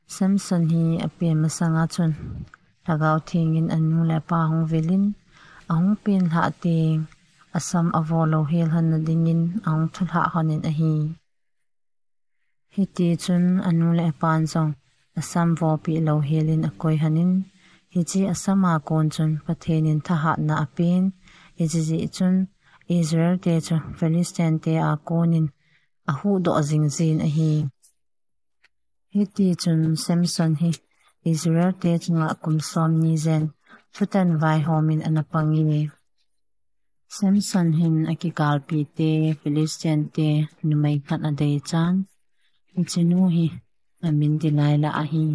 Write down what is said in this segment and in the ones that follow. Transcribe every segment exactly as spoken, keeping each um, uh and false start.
Samson hi apen masanga chun Lhagao Thengin anu le apa hung velin, ahung pen lhah teng, asam avo louhel hon nadingin ahung thulhah honin ahi. Hiti chun anu le apan jong asam vopi louhelin akoi honin, hiche asam a kon chun Pathen in thahatna apen, hiche jeh chun Israel te chu Philistine te a konin ahuhdoh jingjin ahi. Hiti chun Samson hi Israel te chunga kum somni jen thutan vaihomin ana pang e. Samson hin akigalpi te Philistine te numei khat adei chan, hiche nu hi amin Delilah ahi.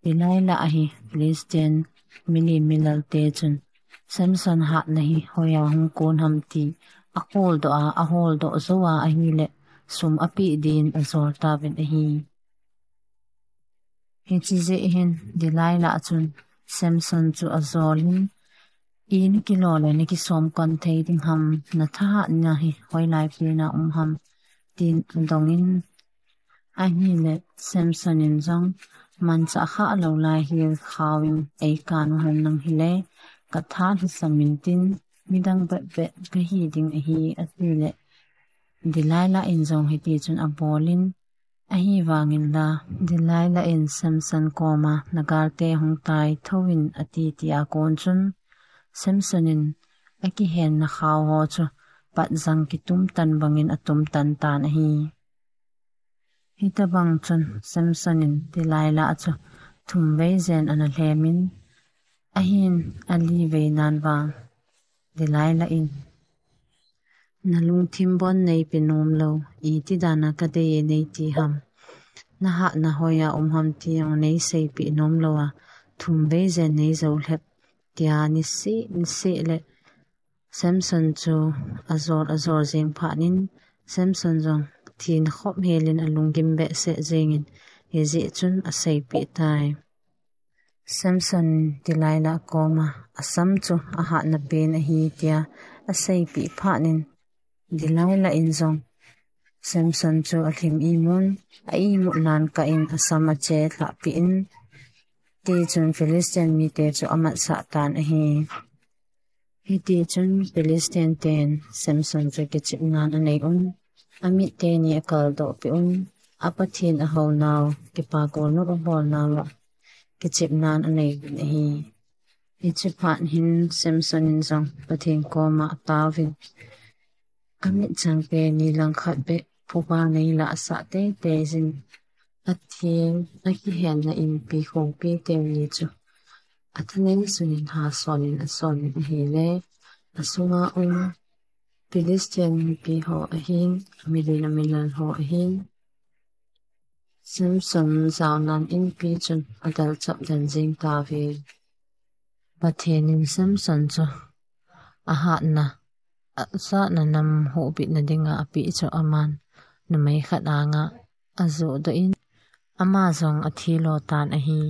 Delilah ahi Philistine mili milal te chun Samson hatna hi hoiya hung kon ham ti aholdoh a, aholdoh jou a ahile sum apeh din ajol tauvin ahi. Hiche jeh hin Delilah chun Samson chu ajolin, "I nakilo le nakisom kon thei ding ham, nathahatna hi hoilai pen a um ham," tin adongin, ahile Samson in jong, "Manchah kha lou lai hel khaovin eikan u hen nang hile, katha lhasam intin midang bep bep kahi ding ahi," atile Delilah in jong hiti chun abolin, ahivangin la Delilah in Samson koma, "Nagalte hung tai thouvin," ati tia kon chun Samson in akihenna khao ho chu patjang kitum tan bangin atum tan tan ahi. Hitabang chun Samson in Delilah chu thum vei jen ana lhemin, ahin ali vei nan vang Delilah in, "Nalungthim bon neipe nom lou, iti dana kadei e neiti ham? Nahatna hoiya um ham ti jong neiseipeh nom lou a, thum vei jen neijou lhep," tia niseh niseh le Samson chu ajol ajol jeng phatnin, Samson jong thina khop helin alunggim behseh jengin, hijeh chun aseipeh tai. Samson Delilah koma, "Asam chu ahatna pen ahi," tia aseipeh phatnin, Delilah in jong Samson chu alhim imun, a imut nan kah in asam ache lhah peh in, ti chun Philistine mite chu amatsah tan ahi. Hiti chun Philistine ten Samson chu kichepnan anei un, amit teni akaldoh peh un, a Pathen ahounau, kipa golnop abolnau a kichepnan anei un ahi. Hiche phat hin Samson in jong Pathen koma ataovin, "Amit chang teni langkhat beh phuba neilah sah teitei jin, atheng, akihenna inpi khongpi teni chu athanei sunin hasonin asonin ahile, asunga um Philistine mipi ho ahin, amilin amilal ho ahin, Samson jaonan inpi chun adalchap den jeng tauve." Pathen in Samson chu ahatna, ajahna nam huhbitna dinga apeh chu aman numei khat anga ajohdoh in, ama jong athilo tan ahi.